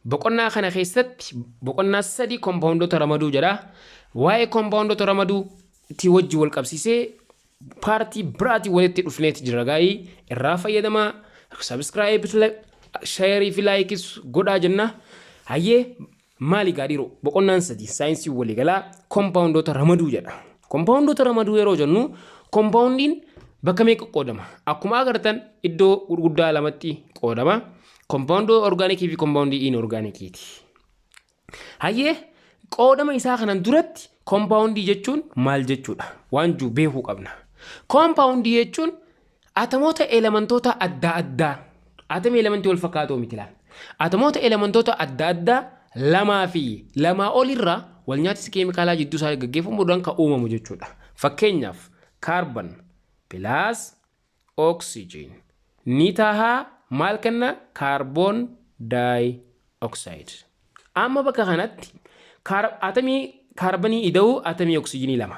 Boqonnaa kana keessatti boqonnaa 3 kompaawundoota ramaduu jedha. Waa'ee kompaawundoota ramaduu itti wajji wal qabsiisee paartii biraatii walitti dhufneeti jira gaa'ii irraa fayyadamaa, subscribe, share fi like godhaa jenna. Hayyee, maali gaadhiiru? Boqonnaan 3 saayinsii waliigalaa kompaawundoota ramaduu jedha. Kompaawundoota ramaduu yeroo jennu, kompaawundiin bakka meeqa qoodama? Akkuma agartan iddoo gurguddaa lamatti qoodama. Kompaawundoo orgaanikii fi kompaawundii inorgaanikiiti. Hayyee, qoodama isaa kanan duratti kompaawundii jechuun maal jechuudha? Waan jiru beekuu qabna. Kompaawundii jechuun atomoota elementoota adda addaa, atomii elementii wal fakkaatoo miti laal. Atomoota elementoota adda addaa lamaa fi lamaa olirraa wal nyaatisi keemikaalaa jidduu isaa gaggeeffamuudhaan kan uumamu jechuudha. Fakkeenyaaf, carbon plus oxygen ni tahaa maal kenna? Carbon dioxide. Amma bakka kanatti atomii kaarbanii ida'uu atomii oksijiinii lama.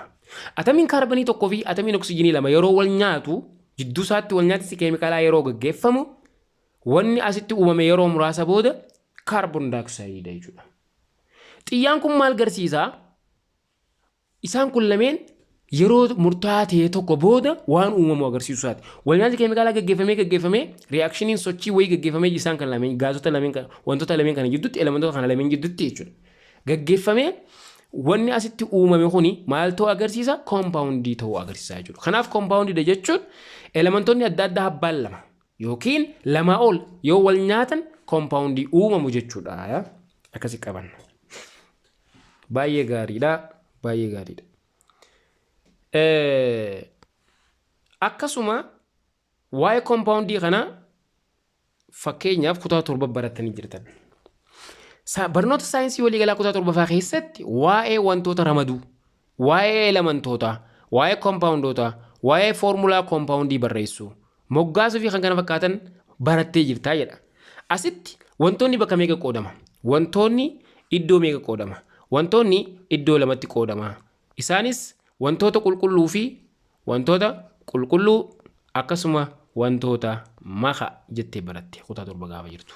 Atomiin kaarbanii tokkoo fi atomiin oksijiinii lama yeroo wal nyaatu, jidduu isaatti wal nyaatisi keemikaalaa yeroo gaggeeffamu, wanni asitti uumame yeroo muraasa booda carbon dioxide jechuudha. Xiyyaan kun maal garsiisaa? Isaan kun lameen yeroo murtaa'aa ta'e tokko booda waan uumamu agarsiisuu isaati. Walnyaanni keemikaalaa gaggeeffamee reactioniin sochii wayii gaggeeffamee isaan kan lameen, gaazota lameen, wantoota lameen kana jidduutti, elementoota kana lameen jidduutti jechuudha. Gaggeeffamee wanni asitti uumame kuni maal ta'uu agarsiisa? Koompaawundii ta'uu agarsiisa jechuudha. Kanaaf koompaawundiidha jechuun elementoonni adda addaa abbaan lama yookiin lamaa ol yoo wal nyaatan koompaawundii uumamu jechuudha. Akkasi qabanna. Baay'ee gaariidha. Baay'ee gaariidha. Akkasuma waa'ee koompaawundii kana fakkeenyaaf kutaa 7 barattanii jirtan. Barnoota saayinsii waliigalaa kutaa torbaffaa keessatti waa'ee wantoota ramaduu, waa'ee elementootaa, waa'ee koompaawundootaa, waa'ee foormulaa koompaawundii barreessuu, moggaasuu fi kan kana fakkaatan barattee jirtaa jedha. Asitti wantoonni bakka meeqa qoodama? Wantoonni iddoo meeqa qoodama? Wantoonni iddoo lamatti qoodama. Isaanis wantoota qulqulluu fi wantoota qulqulluu akkasuma wantoota makaa jettee baratte kutaa 7 gaafa jirtu.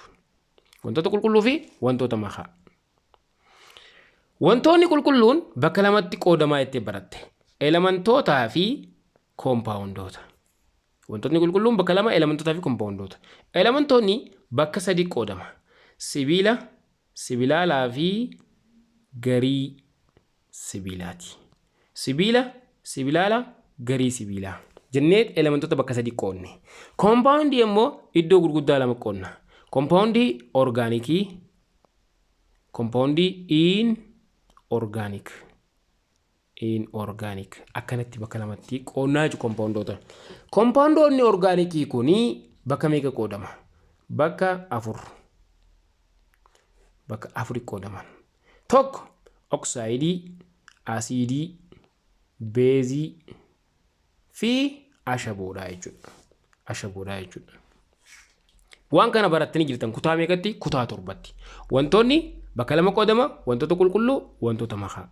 Wantoota qulqulluu fi wantoota makaa. Wantoonni qulqulluun bakka lamatti qoodamaa jettee baratte. Elementootaa fi koompaawundoota. Wantoonni qulqulluun bakka lama, elementootaa fi koompaawundoota. Elementoonni bakka sadi qoodama. Sibiila, sibilaalaa fi garii sibiilaati. Sibiila, sibilaala, garii sibiilaa. Jennee elementoota bakka sadi qoodne. Koompaawundii immoo iddoo gurguddaa lama qoodna. Koompaawundii orgaanikii, koompaawundii inorganic. Inorganic akkanatti bakka lamatti qoodnaa jechuudha koompaawundoota. Koompaawundoonni orgaanikii kuni bakka meeqa qoodama? Bakka afur. Bakka afuri qoodaman. Tokko oksaayidii, asiidii, beezii fi ashaboodha jechuudha. Ashaboodha jechuudha. Waan kana barattanii jirtan kutaa meeqatti? Kutaa 7tti. Wantoonni bakka lama qoodama, wantoota qulqulluu, wantoota makaa.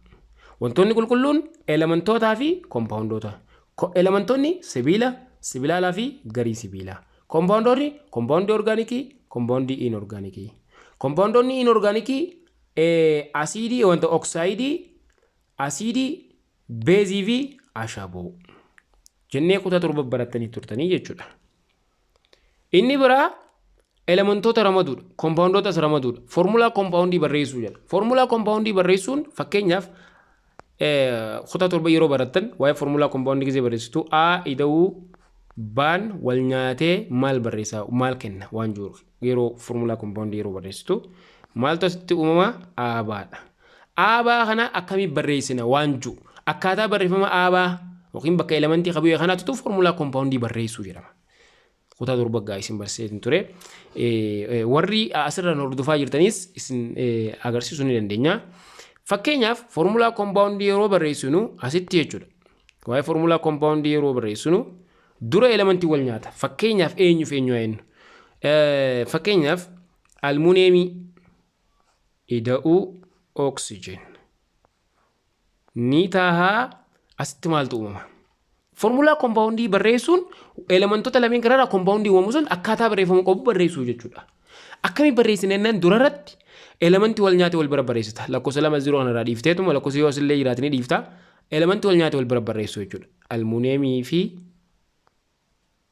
Wantoonni qulqulluun elementootaa fi koompaawundoota. Elementoonni sibiila, sibilaalaa fi garii sibiilaa. Koompaawundoonni koompaawundii orgaanikii, koompaawundii inorgaanikii. Koompaawundoonni inorgaanikii asiidii, wanta oksaayidii, asiidii, beezii fi ashaboo jennee kutaa 7 barattanii turtanii jechuudha. Inni biraa elementoota ramaduudha. Koompaawundootas ramaduudha. Foormulaa koompaawundii barreessuu jedha. Foormulaa koompaawundii barreessuun fakkeenyaaf kutaa 7 yeroo barattan waa'ee foormulaa koompaawundii gisee barreessitu, A ida'uu baan wal nyaatee maal barreessaa, maal kenna waan jiru, yeroo foormulaa koompaawundii yeroo barreessitu maaltu asitti uumama? Aabaadha. Aabaa kana akkamii barreessina waan jiru, akkaataa barreeffama aabaa yookiin bakka elementii qabu kanaatu foormulaa koompaawundii barreessuu jedhama. Kutaa 7 gaa isin barsiiseetiin ture. Warri asirraan hordofaa jirtanis isin agarsiisuu ni dandeenya. Fakkeenyaaf, foormulaa koompaawundii yeroo barreessinu asitti jechuudha. Waa'ee foormulaa koompaawundii yeroo barreessinu dura elementii wal nyaata. Fakkeenyaaf, eenyuuf eenyu haa jennu? Fakkeenyaaf, almuuneemii ida'uu oksijiin ni tahaa, asitti maaltu uumama? Foormulaa koompaawundii barreessuun elementoota lameen kanarraa koompaawundii uumamu sun akkaataa barreeffamu qabu barreessuu jechuudha. Akkamii barreessine jennaan durarratti elementii wal nyaate wal bira barreessita. Lakkoofsa lama zero kanarraa dhiifteetuma lakkoofsa yoo asillee jiraate ni dhiifta. Elementii wal nyaate wal bira barreessu jechuudha. Almuuniyeemii fi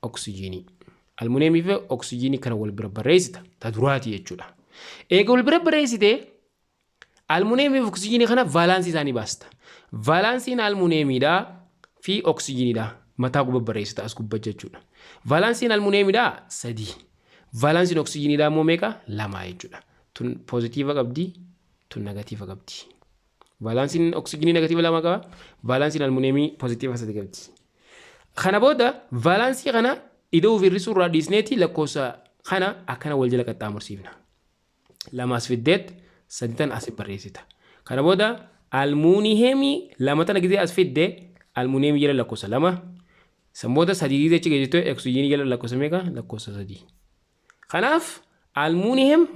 oksijiinii. Almuuniyeemii fi oksijiinii kana wal bira barreessita. Ta duraati jechuudha. Eega wal bira barreessitee almuuniyeemii fi oksijiinii kana vaalaansii isaanii baasta. Vaalaansiin almuuniyeemiidhaa fi oksijiiniidha. Mataa gubbaa barreessita as gubbaa jechuudha. Vaalaansiin almuuniyeemiidhaa 3. Vaalaansiin oksijiiniidhaa immoo meeqa? 2 jechuudha. Tun poozitiiva qabdi, tun negatiiva qabdi. Vaalaansiin oksijiinii negatiiva 2 qaba. Vaalaansiin almuuniyeemii poozitiiva 3 qabdi. Kana booda vaalaansii kana ida'uu fi hir'isuu irraa dhiisneeti lakkoofsa kana akkana wal jala qaxxaamursiifna. 2 as fiddeet 3 tan as barreessita. Kana booda almuuniyeemii 2 tana gisee as fidde almuuniyeemii jala lakkoofsa 2. San booda 3 gisee achi geessite oksijiinii jala lakkoofsa meeqa? Lakkoofsa 3. Kanaaf almuuniyeem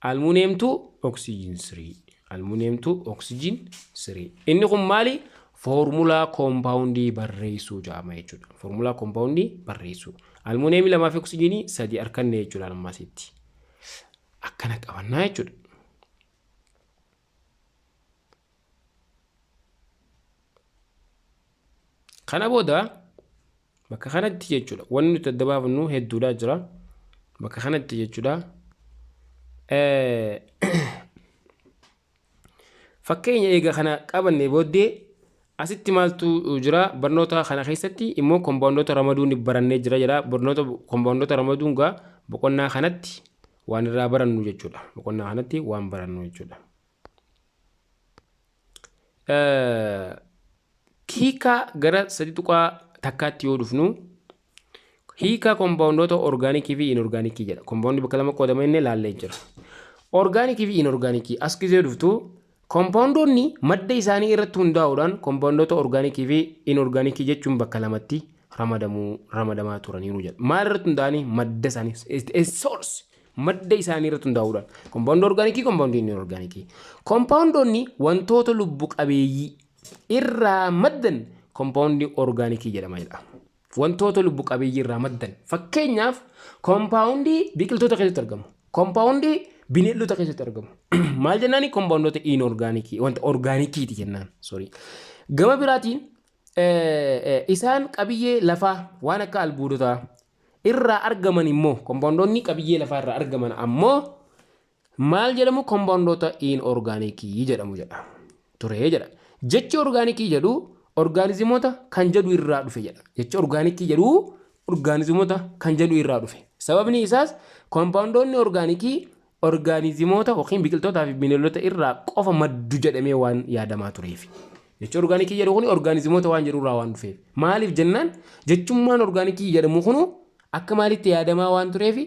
almuuniyeem tu oksijiin 3. Almuuniyeem tu oksijiin 3. Inni kun maali? Foormulaa koompaawundii barreessuu jedhama jechuudha. Foormulaa koompaawundii barreessuu. Almuuniyeemii 2 fi oksijiinii 3 arganne jechuudha ammaasitti. Akkana qabannaa jechuudha. Kana booda bakka kanatti jechuudha. Wanni nuti adda baafannu hedduudha jira. Bakka kanatti jechuudha. Fakkeenya eega kana qabanne booddee asitti maaltu jira? Barnoota kana keessatti immoo kompaawundoota ramaduun barannee jira jedha. Barnoota kompaawundoota ramaduun gaa boqonnaa kanatti waan irraa barannu jechuudha. Boqonnaa kanatti waan barannu jechuudha. Hiikaa gara 3.1tti yoo dhufnu hiikaa kompaawundoota orgaanikii fi inorgaanikii jedha. Kompaawundi bakka lama qoodama inni ilaallee jira. Orgaanikii fi inorgaanikii as gisee dhuftu kompaawundoonni madda isaanii irratti hundaa'uudhaan kompaawundoota orgaanikii fi inorgaanikii jechuun bakka lamatti ramadamaa turaniiru jedha. Maal irratti hundaa'anii? Madda isaanii source madda isaanii irratti hundaa'uudhaan kompaawundii orgaanikii kompaawundii inorgaanikii. Kompaawundoonni wantoota lubbu qabeeyyii irraa maddan kompaawundii orgaanikii jedhama jedha. Wantoota lubbu qabeeyyii irraa maddan fakkeenyaaf kompaawundii biqiltoota keessatti argamu, kompaawundii bineeldota keessatti argamu. Maal jennaani? Kompaawundoota inorgaanikii wanta orgaanikiiti jennaan. Sorry. Gama biraatiin isaan qabiyyee lafaa waan akka albuudotaa irraa argaman immoo kompaawundoonni qabiyyee lafaa irraa argaman ammoo maal jedhamu? Kompaawundoota inorgaanikii jedhamu jedha. Ture jedha. Jechi orgaanikii jedhu orgaanizimoota kan jedhu irraa dhufe jedha. Jechi orgaanikii jedhu orgaanizimoota kan jedhu irraa dhufe. Sababni isaas kompaawundoonni orgaanikii orgaanizimoota yookiin biqiltootaa fi bineeldota irraa qofa maddu jedhamee waan yaadamaa tureef. Jechi orgaanikii jedhu kun orgaanizimoota waan jedhu irraa waan dhufeef. Maaliif jennaan jechummaan orgaanikii jedhamu kunu akka maalitti yaadamaa waan tureef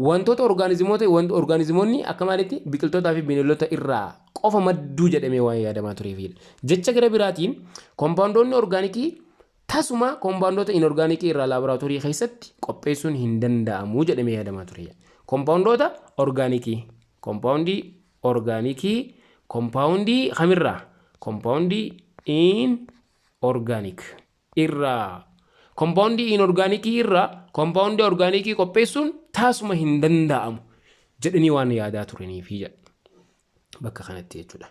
wantoota orgaanizimoota orgaanizimoonni akka maalitti biqiltootaa fi bineeldota irraa qofa madduu jedhamee waan yaadamaa tureef. Jecha gara biraatiin kompaawundoonni orgaanikii tasuma kompaawundoota inorgaanikii irraa laaboraatoorii keessatti qopheessuun hin danda'amu jedhamee yaadamaa ture. Kompaawundoota orgaanikii, kompaawundii orgaanikii, kompaawundii kamirraa? Kompaawundii inorgaanik irraa. Kompaawundii inorgaanikii irraa kompaawundii orgaanikii qopheessuun tasuma hin danda'amu jedhanii waan yaadaa turaniifi jedha. Bakka kanatti jechuudha.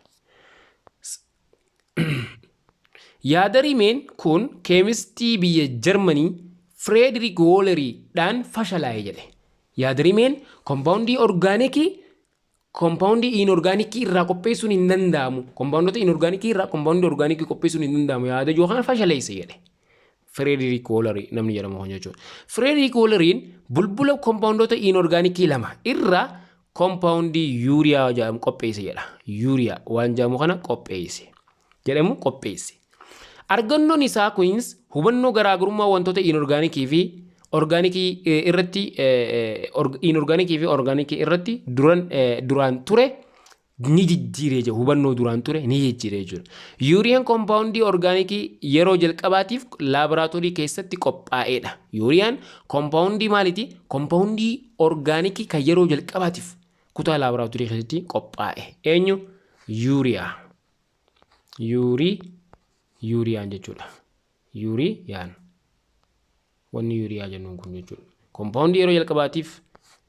Yaada rimeen kun keemistii biyya Jarmanii Fireedirik Wooleriidhaan fashalaa'e jedhe. Yaada rimeen kompaawundii orgaanikii kompaawundii inorgaanikii irraa qopheessuun hin danda'amu. Kompaawundoota inorgaanikii irraa kompaawundii orgaanikii qopheessuun hin danda'amu yaada jiru kana fashaleesse jedhe. Fireedirik Woolerii namni jedhamu kun jechuudha. Fireedirik Wooleriin bulbula kompaawundoota inorgaanikii lama irraa kompaawundii yuuriyaa jedhamu qopheesse jedha. Yuuriyaa waan jedhamu kana qopheesse jedhamu qopheesse. Argannoon isaa kunis hubannoo garaagarummaa wantoota inorgaanikii fi orgaanikii irratti inorgaanikii fi orgaanikii irratti duraan ture ni jijjiiree jira. Hubannoo duraan ture ni jijjiiree jira. Yuuriyaan kompaawundii orgaanikii yeroo jalqabaatiif laaboraatoorii keessatti qophaa'edha. Yuuriyaan kompaawundii maaliiti? Kompaawundii orgaanikii kan yeroo jalqabaatiif kutaa laaboraatoorii keessatti qophaa'e. Eenyu? Yuuriyaa. Yuuriyaan jechuudha. Yuuriyaan. Wanni yuuriyaa jennuun kun jechuudha. Kompaawundii yeroo jalqabaatiif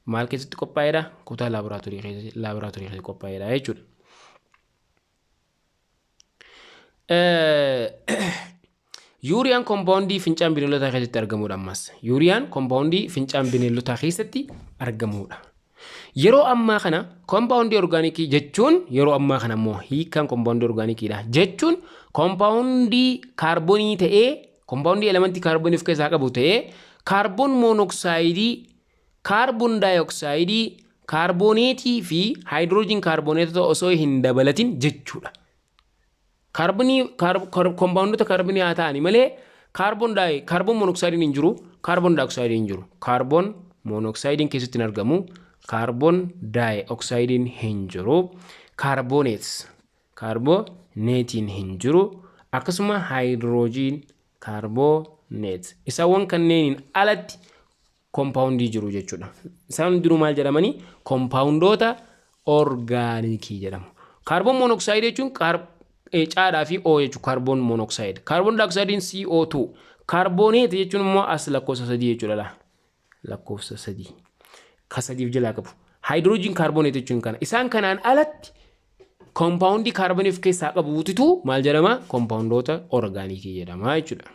Maal keessatti qophaa'edha? Kutaa laaboraatoorii keessatti qophaa'edha jechuudha. Yuuriyaan kompaawundii fincaan bineeldotaa keessatti argamudha ammas. Yuuriyaan kompaawundii fincaan bineeldotaa keessatti argamudha. Yeroo ammaa kana kompaawundii orgaanikii jechuun, yeroo ammaa kana immoo hiikkaan kompaawundii orgaanikiidha jechuun, kompaawundii kaarboonii ta'ee, kompaawundii elementii kaarboonii of keessaa qabu ta'ee, kaarboon moonoksaayidii, kaarboon daayoksayidii, kaarbooneetii fi haayidroojiin kaarbooneetota osoo hin dabalatin jechuudha. Kaarboonii, kompaawundoota kaarboonii haa ta'ani malee, kaarboon monoksaayidiin hin jiru, kaarboon daayoksaayidiin hin jiru. Kaarboon monoksaayidiin keessatti hin argamu, kaarboon daayoksaayidiin hin jiru, kaarbooneet, kaarbooneetiin hin jiru, akkasuma haayidroojiin kaarbooneet. Isaawwan kanneeniin alatti kompaawundii jiru jechuudha. Isaan hundinuu maal jedhamanii? Kompaawundoota orgaanikii jedhamu. Kaarboon monoksayidii jechuun caadhaa fi O jechuudha, kaarboon monoksayid. Kaarboon daayoksaayidiin CO2. Kaarbooneet jechuun immoo as lakkoofsa 3 jechuudha. Lakkoofsa 3. Ka sadiif jalaa qabu. Haayidroojiin kaarbooneet jechuun kana. Isaan kanaan alatti kompaawundii kaarboonii of keessaa qabuutitu maal jedhama? Kompaawundoota orgaanikii jedhama jechuudha.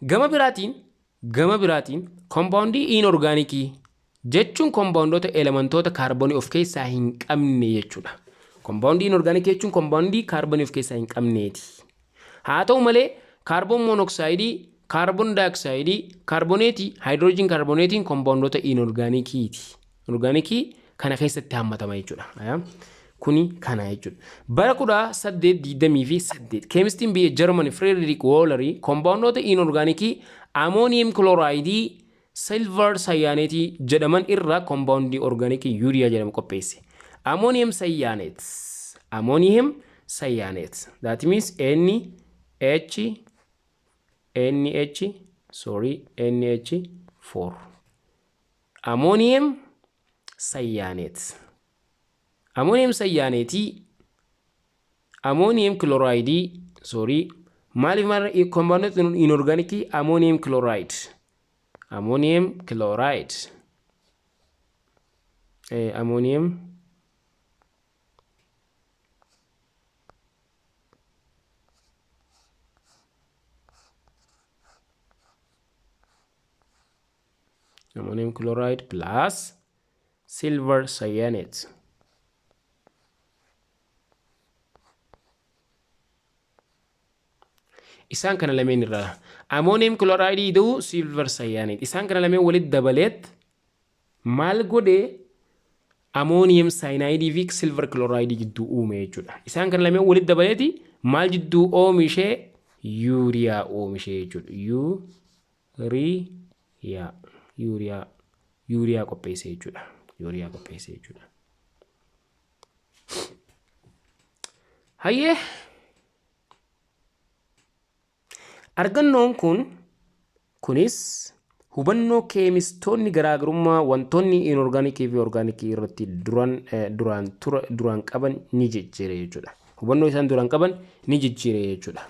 Gama biraatiin kompaawundii inorgaanikii jechuun kompaawundoota elementoota kaarboonii of keessaa hin qabne jechuudha. Kompaawundii inorgaanikii jechuun kompaawundii kaarboonii of keessaa hin qabneeti. Haa ta'u malee, kaarboon monoksayidii, kaarboon daayoksayidii, kaarbooneetii, haayidroojiin kaarbooneetiin kompaawundoota inorgaanikiiti. Orgaanikii kana keessatti hammatama jechuudha. Kuni kana jechuudha. Bara 1828 keemistiin biyya Jarmani Friedrich Wohler kompaawundoota inorgaanikii amooniyem kilooraayidii, silver cyanetii jedhaman irraa kompaawundii orgaanikii yuuriyaa jedhamu qopheesse. Ammonium cyanate. Ammonium cyanate. That means N H NH, sorry, NH4. Ammonium cyanate. Ammonium cyanate, ammonium chloride, sorry, maaliif maal compound inorganic ammonium chloride, ammonium chloride, ammonium chloride plus silver cyanate. Isaan kana lameen irraa, ammonium chloride ida'uu silver cyanate, isaan kana lameen walitti dabaleet maal godhee? Ammonium cyanide fi silver chloride jidduu uume jechuudha. Isaan kana lameen walitti dabaleeti maal jidduu oomishee? Yuuriyaa oomishee jechuudha. Yuuriyaa, yuuriyaa, yuuriyaa qopheesse jechuudha. Yuuriyaa qopheesse jechuudha. Hayyee, argannoon kun kunis hubannoo keemistoonni garaagarummaa wantoonni inorgaanikii fi orgaanikii irratti duran duraan tura duraan qaban ni jijjiire jechuudha. Hubannoo isaan duraan qaban ni jijjiire jechuudha.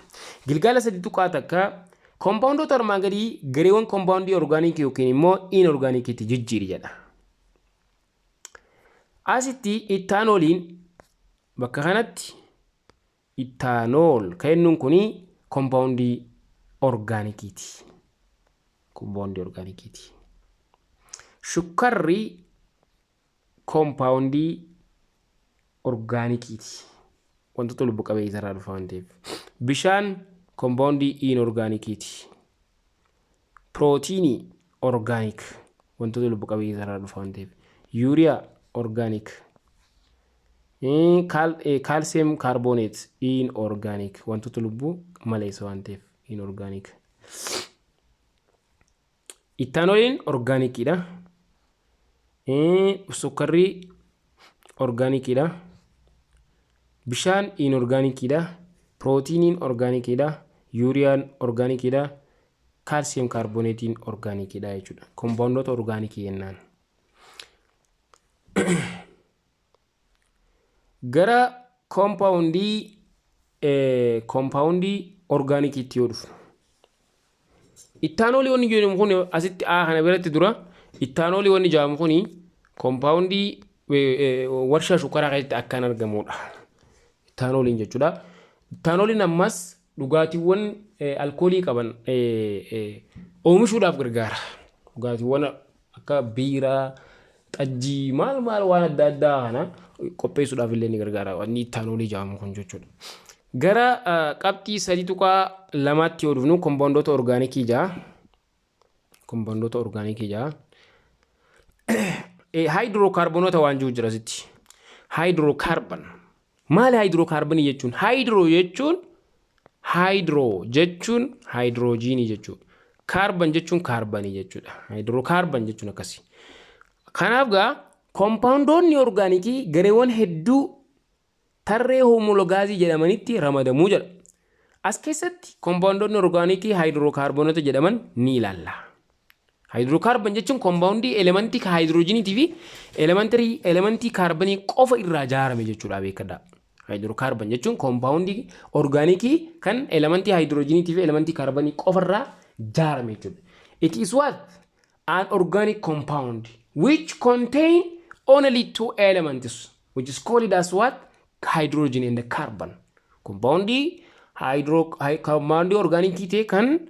Gilgaala 3.1, koompaawundoota armaan gadii gareewwan koompaawundii orgaanikii yookiin immoo inorgaanikiitti jijjiiri jedha. Asitti ittaanooliin, bakka kanatti ethanol kan jennuun kuni koompaawundii orgaanikiiti. Koompaawundii orgaanikiiti. Shukkarri koompaawundii orgaanikiiti. Wantoota lubbu qabeeyyii irraa dhufa waan ta'eef. Bishaan koompaawundii inorgaanikiiti. Pirootiinii organic, wantoota lubbu qabeeyyii irraa dhufa waan ta'eef. Yuuriyaa organic. Calcium carbonate inorganic, wantoota lubbuu maleessa waan ta'eef inorganic. Ittaanooliin orgaanikiidha. Sukkarri orgaanikiidha. Bishaan inorgaanikiidha. Pirootiiniin orgaanikiidha. Yuuriyaan orgaanikiidha. Calcium kaarboneetiin orgaanikiidha jechuudha. Kompaawundoota orgaanikii jennaan. Gara koompaawundii orgaanikiitti yoo dhufnu, Ittaanoolii wanni jedhamu kun asitti A kana biratti dura ittaanoolii wanni jedhamu kun koompaawundii warshaa shukkaraa keessatti akkaan argamudha. Ittaanooliin jechuudha. Ittaanooliin ammas dhugaatiiwwan alkoolii qaban oomishuudhaaf gargaara. Dhugaatiiwwan akka biiraa, xajjii, maal maal waan adda addaa kana qopheessuudhaaf illee ni gargaara wanni ittaanoolii jedhamu kun jechuudha. Gara qabxii 3.2tti yoo dhufnu, kompoondoota orgaanikii jaa. Kompoondoota orgaanikii jaa. Haayidrookaarbonoota waan jiru jira asitti. Hydrocarbon. Maali haayidrookaarbonii jechuun? Hydro jechuun haayidroojiinii jechuudha. Carbon jechuun kaarbanii jechuudha. Hydrocarbon jechuun akkasi. Kanaaf gaa koompaawundoonni orgaanikii gareewwan hedduu tarree hoomologaazii jedhamanitti ramadamuu jedha. As keessatti koompaawundoonni orgaanikii haayidrookaarbonoota jedhaman ni ilaalla. Hydrocarbon jechuun koompaawundii elementii haayidroojiniitii fi elementii kaarbanii qofa irraa ijaarame jechuudha, beekadha. Hydrocarbon jechuun koompaawundii orgaanikii kan elementii haayidroojiniitii fi elementii kaarbanii qofa irraa ijaarame jechuudha. It is what? An organic compound which contain only two elements, which is called as what? Hydrogen and carbon. Compoundii orgaanikii ta'e kan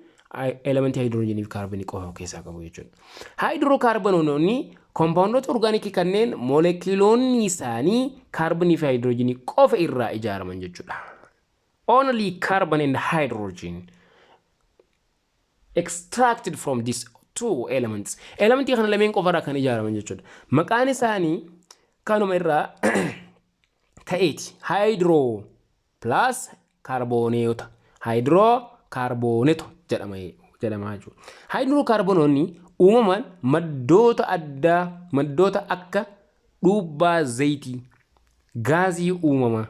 elementii haayidroojinii fi kaarbonii qofa of keessaa qabu jechuudha. Haayidrookaarbonoonni koompaawundoota orgaanikii kanneen moolekiiloonni isaanii kaarbonii fi haayidroojinii qofa irraa ijaaraman jechuudha. Only carbon and hydrogen extracted from these two elements. Elementii kana lameen qofa irraa kan ijaaraman jechuudha. Maqaan isaanii kanuma irraa ka'eeti. Hydro plus kaarbooneeta. Haayidrookaarbooneto jedhama jechuudha. Haayidrookaarbonoonni uumamaan maddoota addaa, maddoota akka dhuubbaa zayitii, gaazii uumamaa,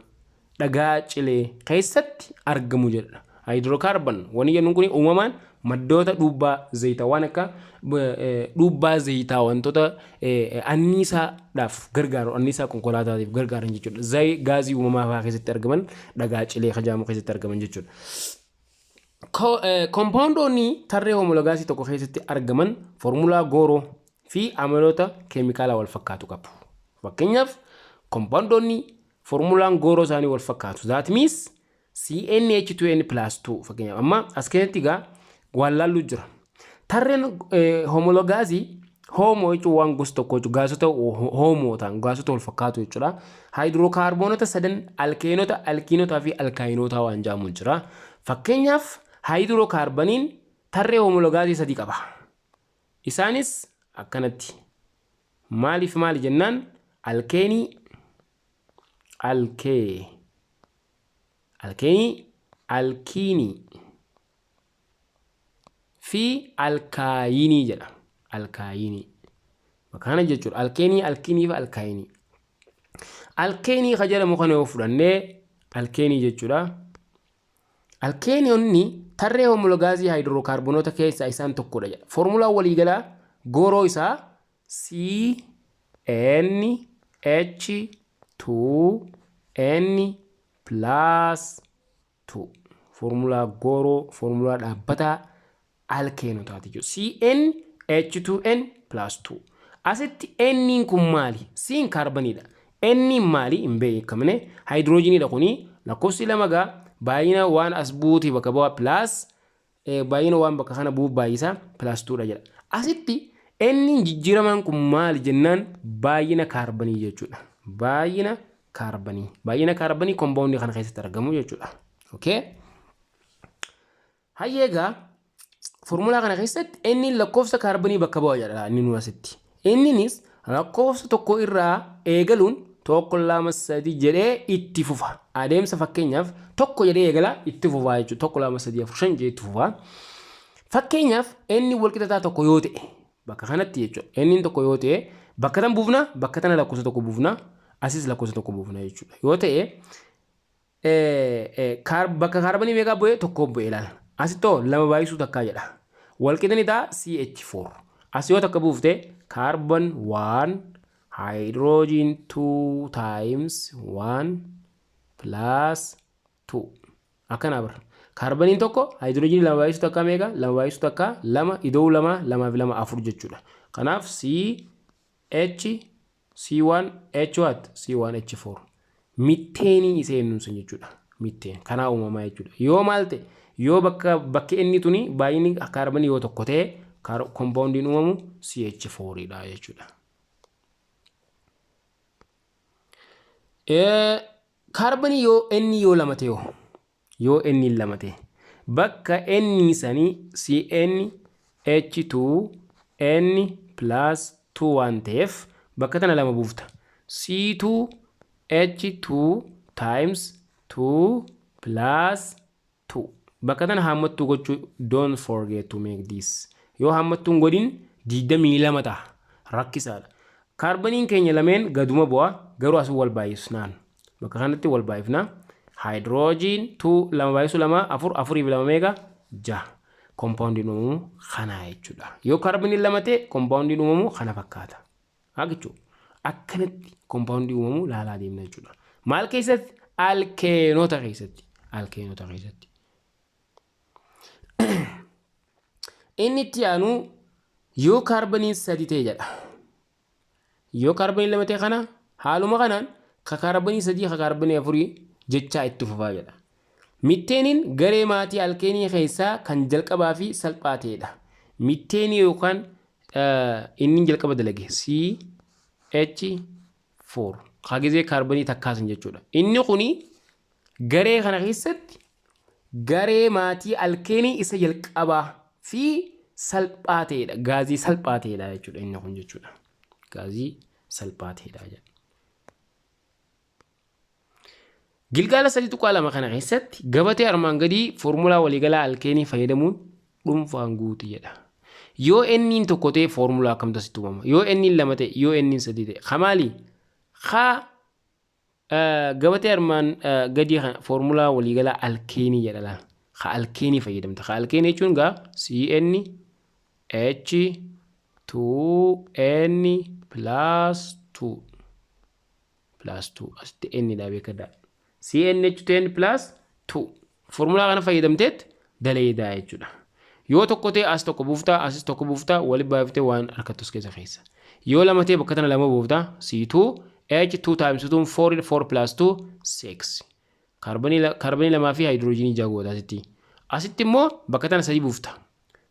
dhagaa cilee keessatti argamu jedha. Hydrocarbon wanni jennuun kun uumamaan maddoota dhuubbaa zayitaa, waan akka dhuubbaa zayitaa, wantoota anniisaadhaaf gargaaru, anniisaa konkolaataatiif gargaaran jechuudha. Gaazii uumamaa fa'aa keessatti argaman, dhagaa cilee kajaamu keessatti argaman jechuudha. Kompaawundoonni tarree hoomologaasii tokko keessatti argaman foormulaa gooroo fi amaloota keemikaalaa wal fakkaatu qabu. Fakkeenyaaf, kompaawundoonni foormulaan gooroo isaanii wal fakkaatu. That means CnH2n plus 2. Fakkeenyaaf, amma as keessatti egaa waan laallu jira. Tarreen hoomologaasii, homo jechuun waan gosa tokko jechuudha. Gaasota homo ta'an, gaasota wal fakkaatu jechuudha. Haayidrookaarboonota sadan alkeenota, alkiinotaa fi alkaayinotaa waan jedhamu jira. Fakkeenyaaf, haayidrookaarbaniin tarree hoomologaasii sadii qaba. Isaanis akkanatti. Maaliif maali jennaan, alkeenii, alkeenii, alkiinii fi alkaayinii jedha. Alkaayinii. Kana jechuudha. Alkeenii, alkiinii fi alkaayinii. Alkeenii ka jedhamu kana yoo fudhannee, alkeenii jechuudha. Alkeeniyoonni tarree hoomologaazii haayidrookaarbonoota keessaa isaan tokkodha jedha. Foormulaan waliigalaa gooroo isaa C N H 2 N plus 2. Foormulaa gooroo, foormulaa dhaabbataa alkeenotaati jechuudha. C N H 2 N plus 2. Asitti N kun maali? C'n kaarbaniidha. N maali? Hin beekamne. Haayidroojiniidha kuni. Lakkoofsi lama gaa baay'ina waan as buuti bakka bu'aa, plus baay'ina waan bakka kana bu'u baay'isaa, plus 2 dha jedha. Asitti N jijjiiramaan kun maali jennaan, baay'ina kaarbanii jechuudha. Baay'ina kaarbanii. Baay'ina kaarbanii kompoondii kana keessatti argamu jechuudha. Okay? Hayyee, egaa foormulaa kana keessatti inni lakkoofsa kaarbanii bakka bu'a jedha inni nu asitti. Inninis lakkoofsa tokko irraa eegaluun tokko, lama, sadi jedhee itti fufa. Adeemsa, fakkeenyaaf, tokko jedhee eegala, itti fufaa jechuudha. Tokko, lama, sadii, afur, shan jedhee itti fufa. Fakkeenyaaf, inni walqixxataa tokko yoo ta'e bakka kanatti jechuudha. Inni tokko yoo ta'e bakka tan buufna, bakka tana lakkoofsa tokko buufna, asis lakkoofsa tokko buufna jechuudha. Yoo ta'e bakka kaarbanii meeqaa bu'ee? Tokko bu'ee ilaala. Asittoo lama baay'isuu takkaa jedha. Walqixni ta'a CH4. As yoo takka buufte, carbon 1 hydrogen 2 times 1 plus 2 akkana bara. Kaarbaniin tokko haayidiroojiinii lama baay'isuu takka meeqa? Lama baay'isuu takka lama ida'uu lama lamaa fi lama afur jechuudha. Kanaaf C H C1 H what? C1 H4. Mitteenii isa jennuun sun jechuudha. Mitteen kanaa uumamaa jechuudha. Yoo maal ta'e yoo bakka bakki inni tuni baay'inni kaarbanii yoo tokko ta'e kompaawundiin uumamu CH4 dha jechuudha. Kaarbanii yoo inni yoo lama ta'e yoo inni lama ta'e bakka inni sanii CN H2 N plus 2 waan ta'eef bakka tana lama buufta. C2 H2 times 2 plus 2. Bakka tana haammattuu gochuu don't forget to make this. Yoo haammattuun godhin 22 ta'a. Rakkisaadha. Kaarbaniin keenya lameen gaduma bu'a garuu asii wal baay'isnaan. Bakka kanatti wal baay'ifna. Haayidiroojiin 2 lama baay'isu lama afur afurii fi lama meeqa? Jaha. Kompaawundiin uumamu kana jechuudha. Yoo kaarbaniin lama ta'e kompaawundiin uumamu kana fakkaata. Haa jechuudha. Akkanatti kompaawundii uumamu laalaa deemna jechuudha. Maal keessatti? Alkeenota keessatti. Alkeenota keessatti. Inni itti aanu yoo kaarbaniin sadi ta'e jedha. Yoo kaarbaniin lama ta'e kana haaluma kanaan ka kaarbanii sadii ka kaarbanii afurii jechaa itti fufaa jedha. Mitteeniin garee maatii alkeenii keessaa kan jalqabaa fi salphaa ta'edha. Mitteenii yookaan inni jalqaba dalage CH4 ka gizee kaarbanii takkaasan jechuudha. Inni kuni garee kana keessatti garee maatii alkeenii isa jalqabaa fi salphaa ta'edha. Gaazii salphaa ta'edha jechuudha inni kun jechuudha. Gaazii salphaa ta'edha jedha. Gilgaala 3.2 kana keessatti gabatee armaan gadii foormulaa waliigalaa alkeenii fayyadamuun dhuunfaan guuti jedha. Yoo n'n tokko ta'e foormulaa akkamtu asitti uumama? Yoo n'n lama ta'e, yoo n'n sadii ta'e. Ka maali? Ka gabatee armaan gadii kana foormulaa waliigalaa alkeenii jedha laal. Ka alkeenii fayyadamta. Ka alkeenii jechuun gaa CN H 2N plus 2 plus 2 asitti n dha beekadha. CnH2n plus 2 foormulaa kana fayyadamteet daleedaa jechuudha. Yoo tokko ta'e as tokko buuftaa asis tokko buuftaa wali baaftee waan harkattus keessa keessa. Yoo lama ta'e bakka tana lama buuftaa C2 H2 times 2 4 4 plus 2 6. Kaarbanii lamaa fi haayidiroojiinii ja'a goota asitti. Asitti immoo bakka tana sadii buufta.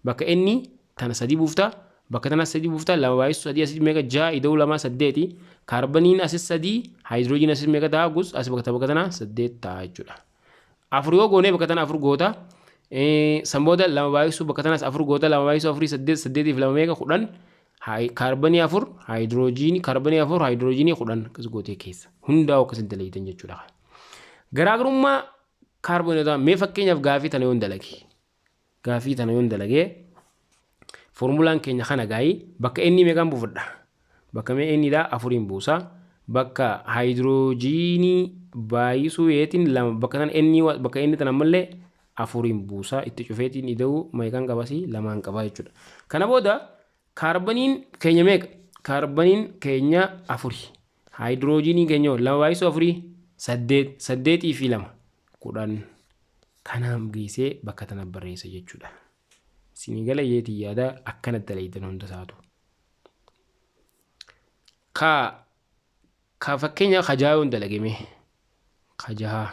Bakka inni tana sadii buufta. Bakka tana sadii buufta. Lama baay'isu sadii asitti meeqa ja'a ida'uu lama saddeeti. Kaarbaniin asis sadii haayidiroojiin asis meeqa ta'a gus as bakka tana saddeet ta'a jechuudha. Afur yoo goonee bakka tana afur goota. San booda lama baay'isu bakka tanas afur goota lama baay'isu afurii saddeet saddeetiif lama meeqa kudhan. Kaarbanii afur haayidiroojiinii kaarbanii afur haayidiroojiinii kudhan akkas gootee keessa hundaa'u akkasitti dalagitan jechuudha. Garaagarummaa kaarbonotaa mee fakkeenyaaf gaafii tana yoon dalage gaafii tana yoon dalagee foormulaan keenya kana gaayii bakka inni meeqaan buufadha bakka mee inni dha afuriin buusa bakka haayidiroojiinii baay'isuu yeetiin lama bakka tana inni bakka inni tana ammallee afuriin buusa itti cufeetiin ida'uu meeqaan qabasii lamaan qabaa jechuudha. Kana booda kaarbaniin keenya meeqa? Kaarbaniin keenya afuri. Haayidiroojiiniin keenya lama baay'isuu afurii saddeet saddeetii fi lama kudhan. Kanaaf geessee bakka tana barreessa jechuudha. Isinii gala yeetii yaada akkanatti dalagitan hunda isaatu. Ka ka fakkeenya kajaa yoon dalageme kajaa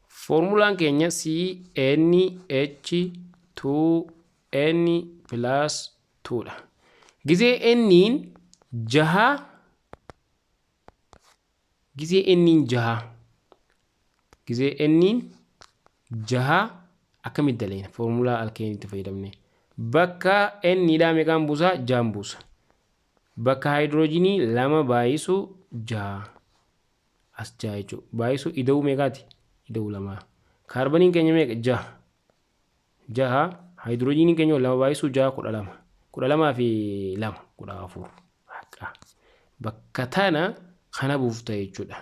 foormulaan keenya CnH2n plus 2 dha. Gizee n'n jaha gizee n'n jaha gizee n'n jaha akkamitti dalagna foormulaa alkeenitti fayyadamne bakka n dhaa meeqaan buusa jaan buusa bakka haayidiroojiinii lama baay'isu jaha as jaha jechuudha baay'isu ida'uu meeqaati ida'uu lama kaarbaniin keenya meeqa jaha jaha haayidiroojiiniin keenya lama baay'isu jaha kudha lama kudha lamaa fi lama kudha afur bakka tana kana buufta jechuudha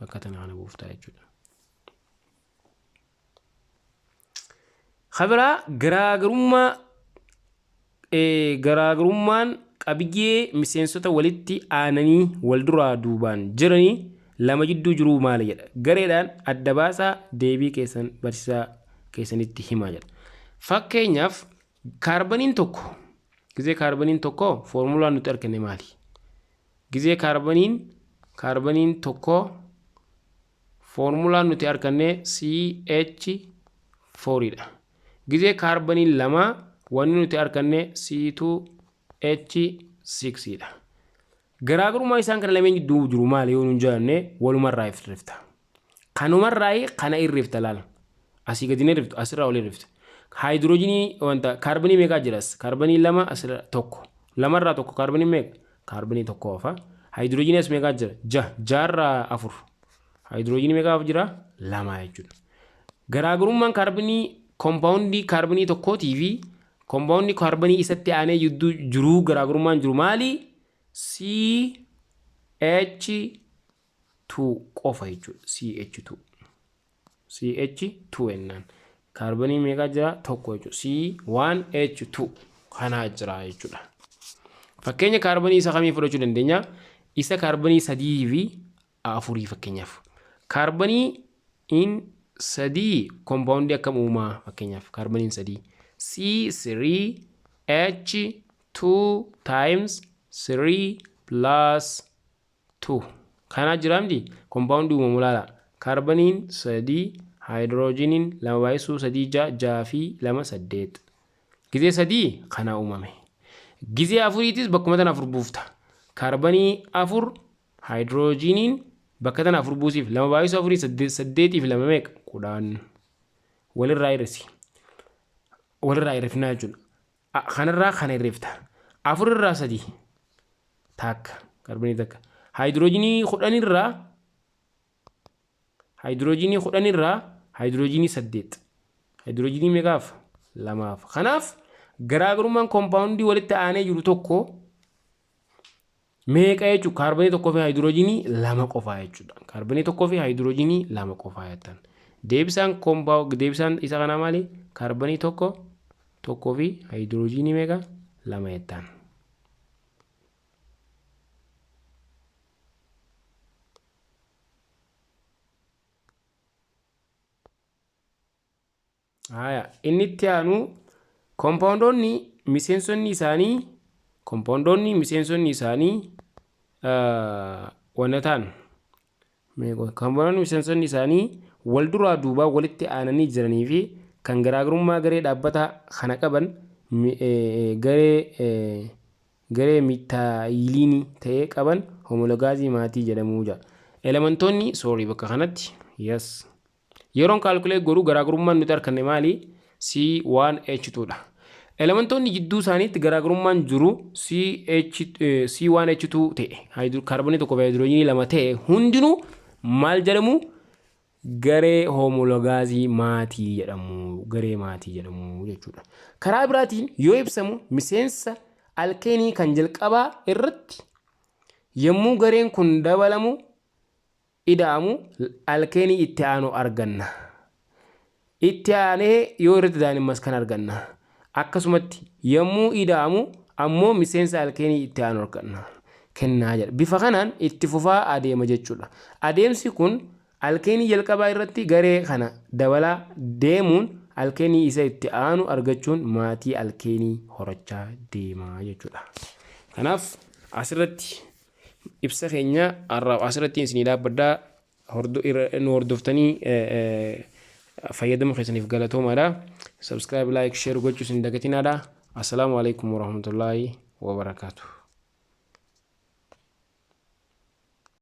bakka tana kana buufta jechuudha. Kabiraa garaagarummaa garaagarummaan qabiyyee miseensota walitti aananii wal duraa duubaan jiranii lama jidduu jiruu maali jedha. Gareedhaan adda baasaa deebii keessan barsiisaa keessanitti himaa jedha. Fakkeenyaaf kaarbaniin tokko gizee kaarbaniin tokko foormulaan nuti arganne maali? Gizee kaarbaniin tokko foormulaan nuti arganne CH4 dha. Gizee kaarbaniin lama wanni nuti arganne C2H6 dha. Garaagarummaa isaan kana lameen gidduu jiru maali yoo nuun jenne walumarraa irrifta. Kanumarraa kana irrifta laala. Asii gadi ni irriftu, asirraa ol irrifta. Haayidiroojinii wanta kaarbanii meeqaa jiras? Kaarbanii lama asirra tokko. Lamarraa tokko kaarbanii meeqa? Kaarbanii tokko qofa. Haayidiroojinii as meeqaa jira? Jaha. Jaharraa afur. Haayidiroojinii meeqaa jira? Lama jechuudha. Garaagarummaan kaarbanii koompaawundii kaarbanii tokkootii fi koompaawundii kaarbanii isatti aanee jidduu jiruu garaagarummaan jiru maali? CH2 qofa jechuudha. CH2. CH2 jennaan. Kaarbanii meeqaa jira? Tokko jechuudha. C1H2 kanaa jira jechuudha. Fakkeenya kaarbanii isa kamii fudhachuu dandeenya? Isa kaarbanii sadii fi afurii fakkeenyaaf. Kaarbanii in sadii koompaawundii akkam uumaa fakkeenyaaf kaarbaniin sadii. C3H2 times 3 plus 2. Kanaa jira miti koompaawundii uumamu laala. Kaarbaniin sadii haayidiroojiniin lama baay'isuu sadii ja'a ja'a fi lama saddeet. Gizee sadii kana uumame. Gizee afuriitis bakkuma tana afur buufta. Kaarbanii afur haayidiroojiniin bakka tana afur buusiif lama baay'isuu afurii saddeet saddeetii fi lama meeqa? 10. Walirraa hir'isi. Walirraa hir'ifnaa jechuudha. Kanarraa kana hir'ifta. Afur irraa sadii takka kaarbanii takka. Haayidiroojinii 10 irraa haayidiroojinii 10 irraa haayidiroojinii saddeet. Haayidiroojinii meeqaaf? Lamaaf. Kanaaf garaagarummaan koompaawundii walitti aanee jiru tokko meeqa jechuudha? Kaarbanii tokkoo fi haayidiroojinii lama qofaa jechuudha. Kaarbanii tokkoo fi haayidiroojinii lama qofaa jettan. Deebisaan isa kanaa maali? Kaarbanii tokko tokkoo fi haayidiroojinii meeqa? Lama jettan. Haya, inni itti aanu koompaawundoonni miseensonni isaanii wanna ta'an koompaawundoonni miseensonni isaanii wal duraa duubaa walitti aananii jiranii fi kan garaagarummaa garee dhaabbataa kana qaban garee miitaayiliinii ta'ee qaban homologaazii maatii jedhamu jedha. Elementoonni, sorry, bakka kanatti, yes. Yeroon calculate godhu garaagarummaan nuti arganne maali? C1H2 dha. Elementoonni jidduu isaaniitti garaagarummaan jiru C1H2 ta'e kaarbonii tokko fi haayidroojinii lama ta'e hundinuu maal jedhamu? Garee hoomologaazii maatii jedhamu. Garee maatii jedhamu jechuudha. Karaa biraatiin yoo ibsamu miseensa alkeenii kan jalqabaa irratti yommuu gareen kun dabalamu ida'amu alkeenii itti aanu arganna. Itti aanee yoo irratti ida'an kan arganna. Akkasumatti yommuu ida'amu ammoo miseensa alkeenii itti aanu arganna. Kennaa jedha. Bifa kanaan itti fufaa adeema jechuudha. Adeemsi kun alkeenii jalqabaa irratti garee kana dabalaa deemuun alkeenii isa itti aanu argachuun maatii alkeenii horachaa deema jechuudha. Kanaaf asirratti ibsa keenya asirratti isinii dhaabbadhaa. Nu hordoftanii fayyadama keessaniif galatoomaadha. Subscribe, like, share gochuu isin dagatinaadha. Assalaamu alaikum warahmatullaahi wabarakaatuh.